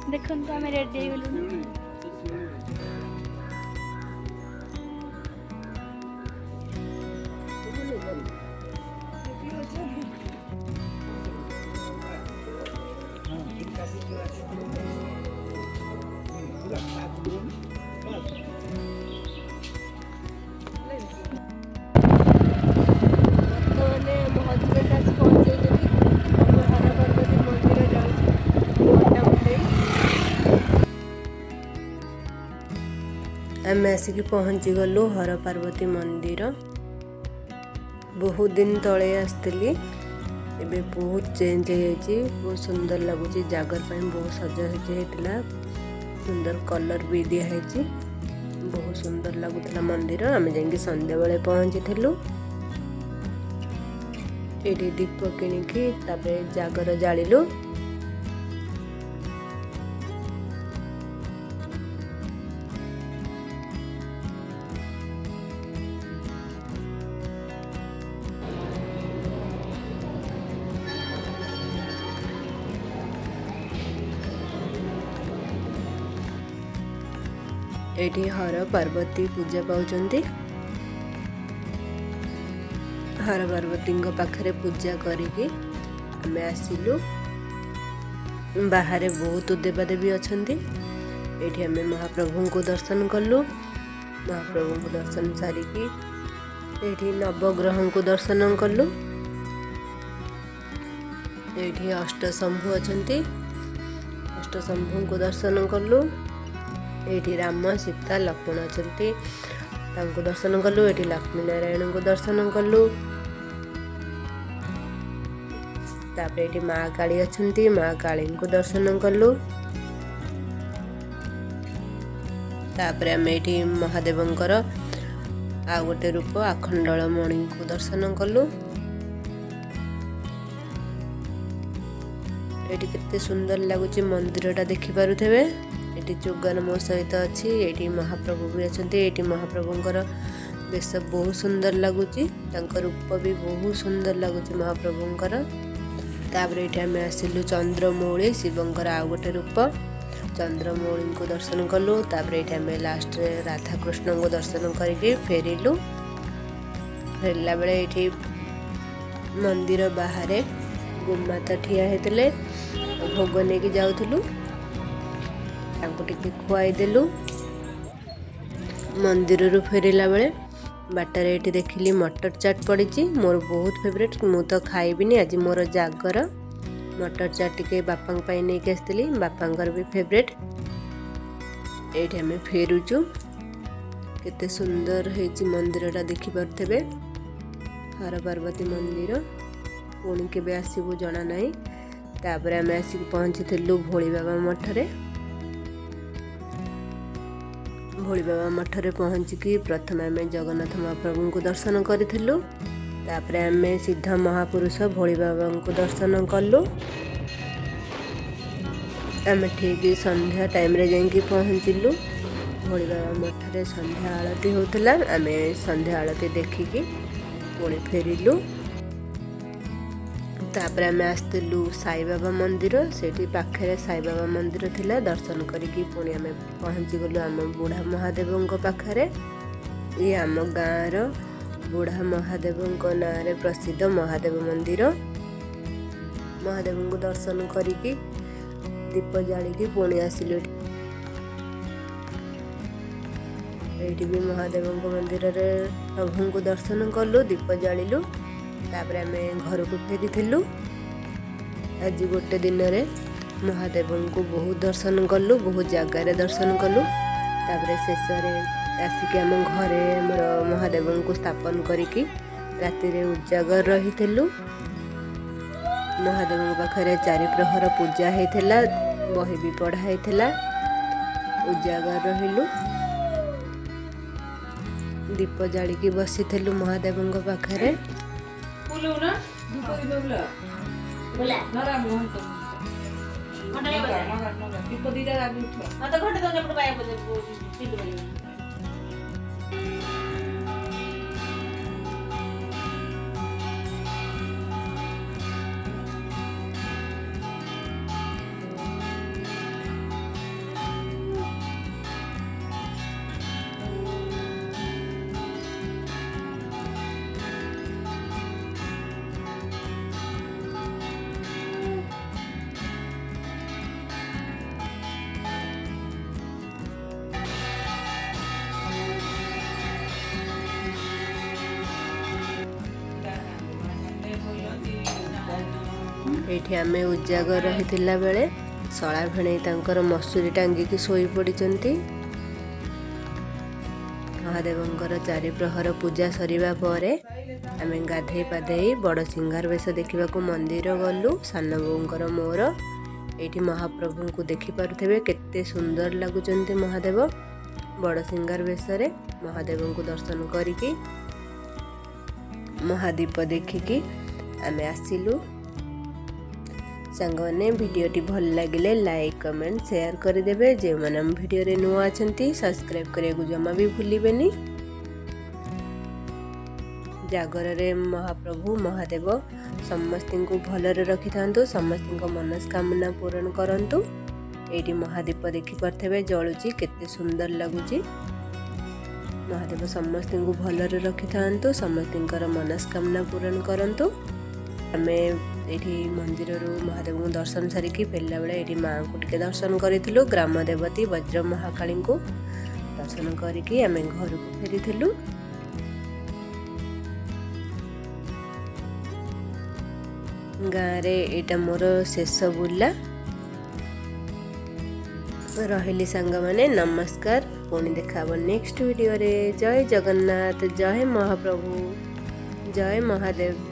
ଦେଖନ୍ତୁ, ଆମେ ରେଡ଼ି ହେଇଗଲୁଣି। ବର୍ତ୍ତମାନ ମୋ ହଜବେଣ୍ଡ ଆସି ପହଞ୍ଚେଇଛନ୍ତି। ଆମେ ହର ପାର୍ବତୀ ମନ୍ଦିର ଯାଉଛୁ ପଟ୍ଟାମୁଣ୍ଡେଇ। ଆମେ ଆସିକି ପହଞ୍ଚିଗଲୁ ହର ପାର୍ବତୀ ମନ୍ଦିର। ବହୁତ ଦିନ ତଳେ ଆସିଥିଲି, ଏବେ ବହୁତ ଚେଞ୍ଜ ହେଇଯାଇଛି। ବହୁତ ସୁନ୍ଦର ଲାଗୁଛି। ଜାଗର ପାଇଁ ବହୁତ ସଜାସଜି ହେଇଥିଲା, ସୁନ୍ଦର କଲର୍ ବି ଦିଆହେଇଛି। ବହୁତ ସୁନ୍ଦର ଲାଗୁଥିଲା ମନ୍ଦିର। ଆମେ ଯାଇକି ସନ୍ଧ୍ୟାବେଳେ ପହଞ୍ଚିଥିଲୁ। ଏଇଠି ଦୀପ କିଣିକି ତାପରେ ଜାଗର ଜାଳିଲୁ। ଏଇଠି ହର ପାର୍ବତୀ ପୂଜା ପାଉଛନ୍ତି। ହର ପାର୍ବତୀଙ୍କ ପାଖରେ ପୂଜା କରିକି ଆମେ ଆସିଲୁ। ବାହାରେ ବହୁତ ଦେବାଦେବୀ ଅଛନ୍ତି। ଏଇଠି ଆମେ ମହାପ୍ରଭୁଙ୍କୁ ଦର୍ଶନ କଲୁ। ମହାପ୍ରଭୁଙ୍କୁ ଦର୍ଶନ ସାରିକି ଏଇଠି ନବଗ୍ରହଙ୍କୁ ଦର୍ଶନ କଲୁ। ଏଇଠି ଅଷ୍ଟଶମ୍ଭୁ ଅଛନ୍ତି, ଅଷ୍ଟଶମ୍ଭୁଙ୍କୁ ଦର୍ଶନ କଲୁ। ଏଇଠି ରାମ, ସୀତା, ଲକ୍ଷ୍ମଣ ଅଛନ୍ତି, ତାଙ୍କୁ ଦର୍ଶନ କଲୁ। ଏଠି ଲକ୍ଷ୍ମୀ ନାରାୟଣଙ୍କୁ ଦର୍ଶନ କଲୁ। ତାପରେ ଏଠି ମା କାଳୀ ଅଛନ୍ତି, ମା କାଳୀଙ୍କୁ ଦର୍ଶନ କଲୁ। ତାପରେ ଆମେ ଏଇଠି ମହାଦେବଙ୍କର ଆଉ ଗୋଟେ ରୂପ ଆଖଣ୍ଡଳ ମଣିଙ୍କୁ ଦର୍ଶନ କଲୁ। ଏଇଠି କେତେ ସୁନ୍ଦର ଲାଗୁଛି ମନ୍ଦିରଟା, ଦେଖିପାରୁଥିବେ। ଏଠି ଯୋଗାନ ମୋ ସହିତ ଅଛି। ଏଇଠି ମହାପ୍ରଭୁ ବି ଅଛନ୍ତି। ଏଇଠି ମହାପ୍ରଭୁଙ୍କର ବେଶ ବହୁତ ସୁନ୍ଦର ଲାଗୁଛି, ତାଙ୍କ ରୂପ ବି ବହୁତ ସୁନ୍ଦର ଲାଗୁଛି ମହାପ୍ରଭୁଙ୍କର। ତାପରେ ଏଇଠି ଆମେ ଆସିଲୁ ଚନ୍ଦ୍ରମୌଳି, ଶିବଙ୍କର ଆଉ ଗୋଟେ ରୂପ ଚନ୍ଦ୍ରମୌଳିଙ୍କୁ ଦର୍ଶନ କଲୁ। ତାପରେ ଏଇଠି ଆମେ ଲାଷ୍ଟରେ ରାଧାକୃଷ୍ଣଙ୍କୁ ଦର୍ଶନ କରିକି ଫେରିଲୁ। ଫେରିଲା ବେଳେ ଏଇଠି ମନ୍ଦିର ବାହାରେ ଗୋମାତା ଠିଆ ହେଇଥିଲେ, ଭୋଗ ନେଇକି ଯାଉଥିଲୁ, ତାଙ୍କୁ ଟିକେ ଖୁଆଇଦେଲୁ। ମନ୍ଦିରରୁ ଫେରିଲା ବେଳେ ବାଟରେ ଏଇଠି ଦେଖିଲି ମଟର ଚାଟ୍ ପଡ଼ିଛି, ମୋର ବହୁତ ଫେଭରେଟ୍। ମୁଁ ତ ଖାଇବିନି, ଆଜି ମୋର ଜାଗର। ମଟର ଚାଟ୍ ଟିକେ ବାପାଙ୍କ ପାଇଁ ନେଇକି ଆସିଥିଲି, ବାପାଙ୍କର ବି ଫେଭରେଟ୍। ଏଇଠି ଆମେ ଫେରୁଛୁ। କେତେ ସୁନ୍ଦର ହେଇଛି ମନ୍ଦିରଟା, ଦେଖିପାରୁଥିବେ, ହର ପାର୍ବତୀ ମନ୍ଦିର। ପୁଣି କେବେ ଆସିବୁ ଜଣା ନାହିଁ। ତାପରେ ଆମେ ଆସିକି ପହଞ୍ଚିଥିଲୁ ଭୋଳି ବାବା ମଠରେ। ଭୋଳି ବାବା ମଠରେ ପହଞ୍ଚିକି ପ୍ରଥମେ ଆମେ ଜଗନ୍ନାଥ ମହାପ୍ରଭୁଙ୍କୁ ଦର୍ଶନ କରିଥିଲୁ। ତାପରେ ଆମେ ସିଦ୍ଧ ମହାପୁରୁଷ ଭୋଳି ବାବାଙ୍କୁ ଦର୍ଶନ କଲୁ। ଆମେ ଠିକ୍ ସନ୍ଧ୍ୟା ଟାଇମ୍ରେ ଯାଇକି ପହଞ୍ଚିଲୁ ଭୋଳି ବାବା ମଠରେ। ସନ୍ଧ୍ୟା ଆଳତି ହେଉଥିଲା। ଆମେ ସନ୍ଧ୍ୟା ଆଳତି ଦେଖିକି ପୁଣି ଫେରିଲୁ। ତାପରେ ଆମେ ଆସିଥିଲୁ ସାଇବାବା ମନ୍ଦିର। ସେଇଠି ପାଖରେ ସାଇବାବା ମନ୍ଦିର ଥିଲା। ଦର୍ଶନ କରିକି ପୁଣି ଆମେ ପହଞ୍ଚିଗଲୁ ଆମ ବୁଢ଼ା ମହାଦେବଙ୍କ ପାଖରେ। ଇଏ ଆମ ଗାଁର ବୁଢ଼ା ମହାଦେବଙ୍କ ନାଁରେ ପ୍ରସିଦ୍ଧ ମହାଦେବ ମନ୍ଦିର। ମହାଦେବଙ୍କୁ ଦର୍ଶନ କରିକି ଦୀପ ଜାଳିକି ପୁଣି ଆସିଲୁ। ଏଇଠି ବି ମହାଦେବଙ୍କ ମନ୍ଦିରରେ ପ୍ରଭୁଙ୍କୁ ଦର୍ଶନ କଲୁ, ଦୀପ ଜାଳିଲୁ। ତାପରେ ଆମେ ଘରକୁ ଫେରିଥିଲୁ। ଆଜି ଗୋଟେ ଦିନରେ ମହାଦେବଙ୍କୁ ବହୁତ ଦର୍ଶନ କଲୁ, ବହୁତ ଜାଗାରେ ଦର୍ଶନ କଲୁ। ତାପରେ ଶେଷରେ ଆସିକି ଆମ ଘରେ ଆମର ମହାଦେବଙ୍କୁ ସ୍ଥାପନ କରିକି ରାତିରେ ଉଜାଗର ରହିଥିଲୁ। ମହାଦେବଙ୍କ ପାଖରେ ଚାରି ପ୍ରହର ପୂଜା ହେଇଥିଲା, ବହି ବି ପଢ଼ା ହେଇଥିଲା। ଉଜାଗର ରହିଲୁ, ଦୀପ ଜାଳିକି ବସିଥିଲୁ ମହାଦେବଙ୍କ ପାଖରେ। ଏଇଠି ଆମେ ଉଜାଗର ରହିଥିଲା ବେଳେ ଶଳା ଭେଣେଇ ତାଙ୍କର ମସୁରୀ ଟାଙ୍ଗିକି ଶୋଇ ପଡ଼ିଛନ୍ତି। ମହାଦେବଙ୍କର ଚାରି ପ୍ରହର ପୂଜା ସରିବା ପରେ ଆମେ ଗାଧେଇ ପାଧେଇ ବଡ଼ ସିଙ୍ଗାର ବେଶ ଦେଖିବାକୁ ମନ୍ଦିର ଗଲୁ, ସାନ ବୋଉଙ୍କର ମୋର। ଏଇଠି ମହାପ୍ରଭୁଙ୍କୁ ଦେଖିପାରୁଥିବେ, କେତେ ସୁନ୍ଦର ଲାଗୁଛନ୍ତି ମହାଦେବ ବଡ଼ ସିଙ୍ଗାର ବେଶରେ। ମହାଦେବଙ୍କୁ ଦର୍ଶନ କରିକି, ମହାଦୀପ ଦେଖିକି ଆମେ ଆସିଲୁ। ସାଙ୍ଗମାନେ, ଭିଡ଼ିଓଟି ଭଲ ଲାଗିଲେ ଲାଇକ୍, କମେଣ୍ଟ, ସେୟାର କରିଦେବେ। ଯେଉଁମାନେ ଆମ ଭିଡ଼ିଓରେ ନୂଆ ଅଛନ୍ତି, ସବସ୍କ୍ରାଇବ୍ କରିବାକୁ ଜମା ବି ଭୁଲିବେନି। ଜାଗରରେ ମହାପ୍ରଭୁ ମହାଦେବ ସମସ୍ତଙ୍କୁ ଭଲରେ ରଖିଥାନ୍ତୁ, ସମସ୍ତଙ୍କ ମନସ୍କାମନା ପୂରଣ କରନ୍ତୁ। ଏଇଠି ମହାଦୀପ ଦେଖିପାରୁଥିବେ, ଜଳୁଛି, କେତେ ସୁନ୍ଦର ଲାଗୁଛି। ମହାଦେବ ସମସ୍ତଙ୍କୁ ଭଲରେ ରଖିଥାନ୍ତୁ, ସମସ୍ତଙ୍କର ମନସ୍କାମନା ପୂରଣ କରନ୍ତୁ। ଆମେ ଏଇଠି ମନ୍ଦିରରୁ ମହାଦେବଙ୍କୁ ଦର୍ଶନ ସାରିକି ଫେରିଲା ବେଳେ ଏଇଠି ମାଆଙ୍କୁ ଟିକେ ଦର୍ଶନ କରିଥିଲୁ। ଗ୍ରାମ ଦେବତୀ ବଜ୍ର ମହାକାଳୀଙ୍କୁ ଦର୍ଶନ କରିକି ଆମେ ଘରକୁ ଫେରିଥିଲୁ। ଗାଁରେ ଏଇଟା ମୋର ଶେଷ ବୁଲା। ରହିଲି ସାଙ୍ଗମାନେ, ନମସ୍କାର। ପୁଣି ଦେଖା ହେବ ନେକ୍ସଟ ଭିଡ଼ିଓରେ। ଜୟ ଜଗନ୍ନାଥ, ଜୟ ମହାପ୍ରଭୁ, ଜୟ ମହାଦେବ।